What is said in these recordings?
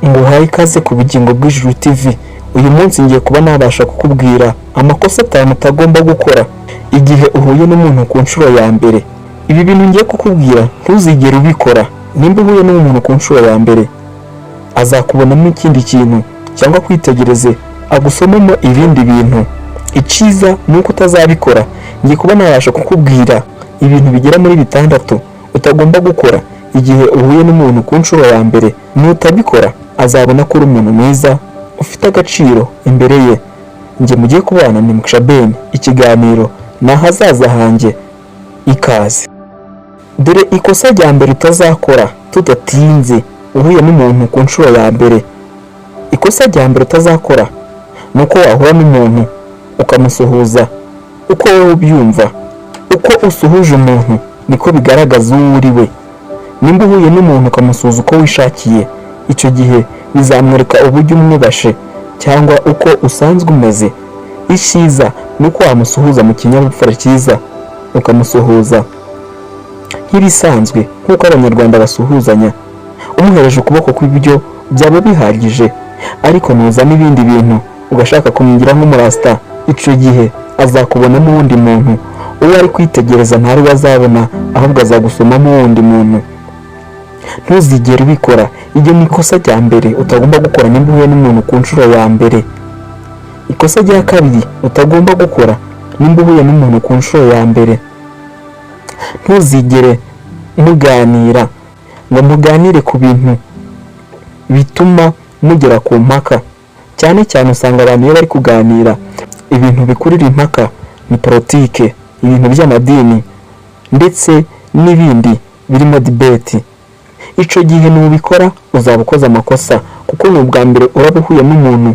Nguhaye ikaze ku Bugingo bw'Ijuru TV. Uyu munsi ngiye kuba nabasha kukubwira amakosa atanu utagomba gukora igihe uhuye n'umuntu ku nshuro ya mbere. Ibi bintu ngiye kukubwira ntuzigere ubikora. Nimba uhuye n'umuntu ku nshuro ya mbere, azakubonamo ikindi kintu cyangwa kwitegereze agusomemo ibindi bintu. Icyiza ni uko utazabikora. Ngiye kuba nabasha kukubwira ibintu bigera muri bitandatu utagomba gukora igihe uhuye n'umuntu ku nshuro ya mbere. Nutabikora, azabona ko uri umuntu mwiza ufite agaciro imbere ye. Njye mugiye kubana ni Mugisha Ben. Ikiganiro ni Ahazaza Hanjye. Ikaze. Dore ikosa rya mbere utazakora tudatinze uhuye n'umuntu ku nshuro ya mbere. Ikosa rya mbere utazakora ni uko wahura n'umuntu ukamusuhuza uko wowe ubyumva. Uko usuhuje umuntu niko bigaragaza uwo uri we. Nimba uhuye n'umuntu ukamusuhuza uko wishakiye, icyo gihe bizamwereka uburyo umwubashe cyangwa uko usanzwe umeze. Icyiza ni uko wamusuhuza mu kinyabupfura cyiza, ukamusuhuza nk'ibisanzwe nk'uko Abanyarwanda basuhuzanya. Umuhereje ukuboko kw'iburyo byaba bihagije, ariko nuzana ibindi bintu ugashaka kumwigira nk'umurasita, icyo gihe azakubonamo uwundi muntu. Uwo ari kwitegereza ntari we azabona, ahubwo azagusomamo uwundi muntu. Ntuzigere ubikora. Iryo ni ikosa rya mbere utagomba gukora nimba uhuye n'umuntu ku nshuro ya mbere. Ikosa rya kabiri utagomba gukora nimba uhuye n'umuntu ku nshuro ya mbere, ntuzigere muganira ngo muganire ku bintu bituma mugera ku mpaka. Cyane cyane usanga abantu iyo bari kuganira, ibintu bikurura impaka ni politike, ibintu by'amadini ndetse n'ibindi birimo debate. Icyo gihe nubikora uzaba ukoze amakosa, kuko ni ubwa mbere uraba uhuye n'umuntu.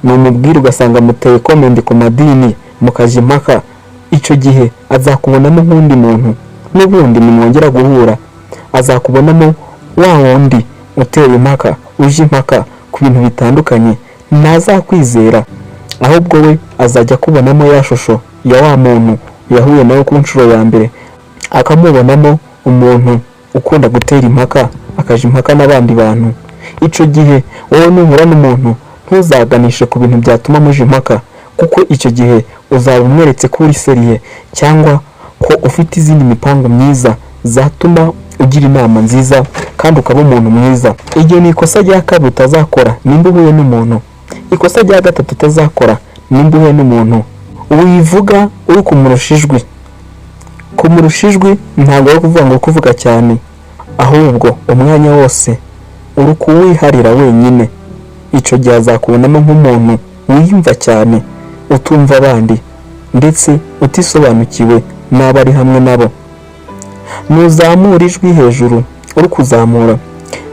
Numubwira ugasanga muteye comment ku madini, mukajya impaka, icyo gihe azakubonamo nk'undi muntu. N'ubundi nimwongera guhura azakubonamo wa wundi utera impaka, uje impaka ku bintu bitandukanye. Ntazakwizera, ahubwo we azajya akubonamo ya shusho ya wa muntu yahuye nawe ku nshuro ya mbere, akamubonamo umuntu ukunda gutera impaka, akajya impaka n'abandi bantu. Icyo gihe wowe nuhura n'umuntu, ntuzaganishe ku bintu byatuma muja impaka, kuko icyo gihe uzaba umweretse ko uri sérieux cyangwa ko ufite izindi mipango myiza zatuma ugira inama nziza kandi ukaba umuntu mwiza. Iryo ni ikosa rya kabiri utazakora nimba uhuye n'umuntu. Ikosa rya gatatu utazakora nimba uhuye n'umuntu: wivuga uri kumurusha ijwi. Kumurusha ijwi ntabwo ari ukuvuga ngo kuvuga cyane, ahubwo umwanya wose uri kuwiharira wenyine. Icyo gihe azakubonamo nk'umuntu wiyumva cyane, utumva abandi, ndetse utisobanukiwe n'abo ari hamwe nabo. Nuzamura ijwi hejuru uri kuzamura,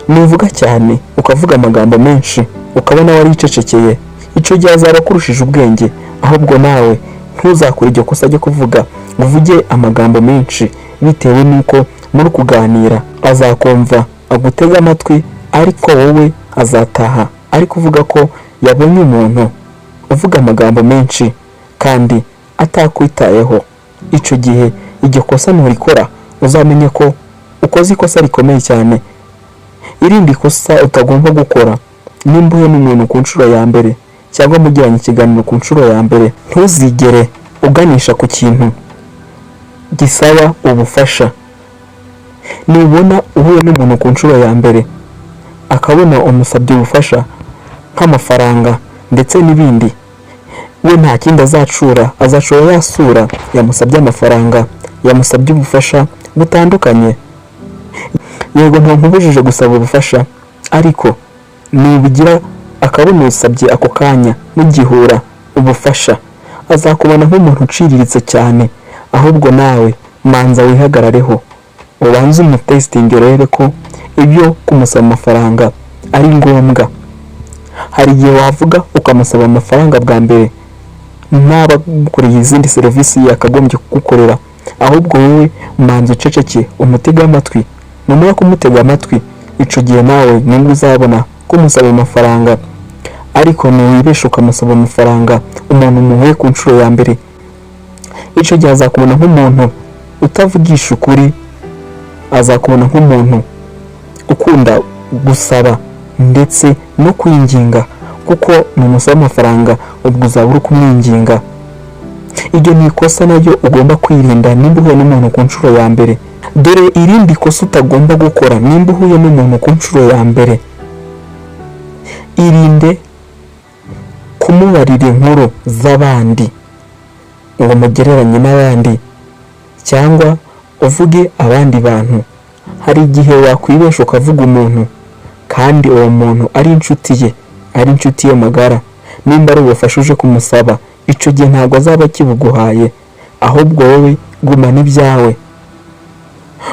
nuvuga cyane, ukavuga amagambo menshi, ukabona waricecekeye, icyo gihe azaba akurushije ubwenge. Ahubwo nawe ntuzakore iryo kosa ryo kuvuga ngo uvuge amagambo menshi bitewe n'uko muri kuganira. Azakumva agutege amatwi, ariko wowe azataha ari kuvuga ko yabonye umuntu uvuga amagambo menshi kandi atakwitayeho. Icyo gihe iryo kosa nurikora, uzamenye ko ukoze ikosa rikomeye cyane. Irindi kosa utagomba gukora nimba uhuye n'umuntu ku nshuro ya mbere cyangwa mugiranye ikiganiro ku nshuro ya mbere, ntuzigere uganisha ku kintu gisaba ubufasha. Nubona uhuye n'umuntu ku nshuro ya mbere, akabona umusabye ubufasha nk'amafaranga ndetse n'ibindi, we nta kindi azacura, azacura ya sura yamusabye amafaranga, yamusabye ubufasha butandukanye. Yego, nta nkubujije gusaba ubufasha, ariko nubigira akabona usabye ako kanya mugihura ubufasha, azakubona nk'umuntu uciriritse cyane. Ahubwo nawe manza wihagarareho, ubanze umutesitinge, urebe ko ibyo kumusaba amafaranga ari ngombwa. Hari igihe wavuga ukamusaba amafaranga bwa mbere ntaba agukoreye izindi serivisi yakagombye kugukorera. Ahubwo wowe manza uceceke, umutege amatwi. Numara kumutega amatwi, icyo gihe nawe nibwo uzabona kumusaba amafaranga. Ariko ntiwibeshe ukamusaba amafaranga umuntu muhuye ku nshuro ya mbere. Icyo gihe azakubona nk'umuntu utavugisha ukuri, azakubona nk'umuntu ukunda gusaba. ndetse no kwinginga, kuko numusaba amafaranga ubwo uzaba uri kumwinginga. Iryo ni ikosa naryo ugomba kwirinda nimba uhuye n'umuntu ku nshuro ya mbere. Dore irindi kosa utagomba gukora nimba uhuye n'umuntu ku nshuro ya mbere: irinde kumubarira inkuru z'abandi ngo mugereranye n'abandi cyangwa uvuge abandi bantu. Hari igihe wakwibesha ukavuga umuntu kandi uwo muntu ari inshuti ye, ari inshuti ye magara. Nimba ari ubufasha uje kumusaba, icyo gihe ntabwo azaba akibuguhaye, ahubwo wowe gumana ibyawe.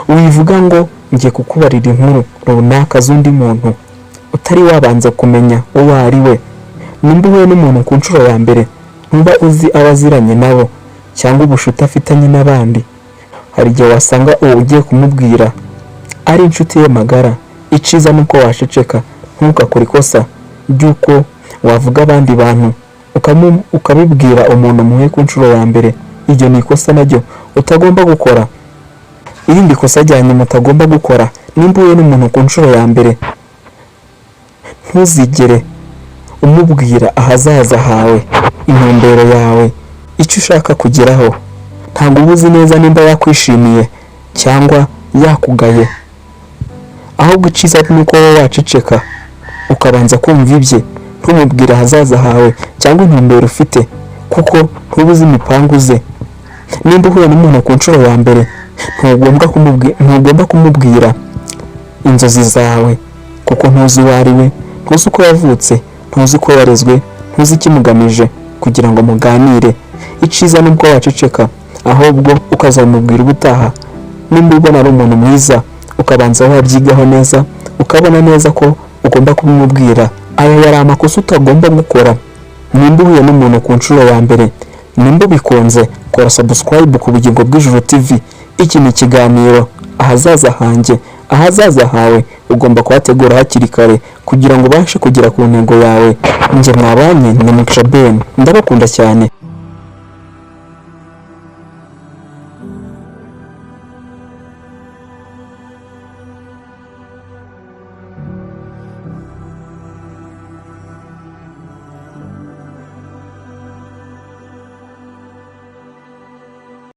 Wivuga ngo ngiye kukubarira inkuru runaka z'undi muntu utari wabanza kumenya uwo ari we. Nimba uhuye n'umuntu ku nshuro ya mbere, ntuba uzi abo aziranye nabo cyangwa ubushuti afitanye n'abandi. Hari igihe wasanga uwo ugiye kumubwira ari inshuti ye magara. Iciza ni uko waceceka, ntugakore ikosa ry'uko wavuga abandi bantu ukabibwira umuntu muhuye ku nshuro ya mbere. Iryo ni ikosa naryo utagomba gukora. Irindi kosa rya nyuma utagomba gukora nimba uhuye n'umuntu ku nshuro ya mbere, ntuzigere umubwira ahazaza hawe, intumbero yawe, icyo ushaka kugeraho. Ntabwo uba uzi neza nimba yakwishimiye cyangwa yakugaye. Ahubwo icyiza ni uko wowe waceceka, ukabanza kumva ibye, ntumubwire ahazaza hawe cyangwa intumbero ufite, kuko ntuba uzi imipangu ze. Nimba uhuye n'umuntu ku nshuro ya mbere, ntugomba kumubwira inzozi zawe, kuko ntuzi uwo ari we, ntuzi uko yavutse, ntuzi uko yarezwe, ntuzi ikimugamije kugira ngo muganire. Icyiza ni uko waceceka, ahubwo ukazamubwira ubutaha nimba ubona ari umuntu mwiza, ukabanza wabyigaho neza, ukabona neza ko ugomba kubimubwira. Aya yari amakosa utagomba gukora nimba uhuye n'umuntu ku nshuro ya mbere. Nimba ubikunze, kora subscribe ku Bugingo bw'Ijuru TV. Iki ni ikiganiro Ahazaza Hanjye. Ahazaza hawe ugomba kuhategura hakiri kare kugira ngo ubashe kugera ku ntego yawe. Njye mwabanye ni Mugisha Ben, ndabakunda cyane.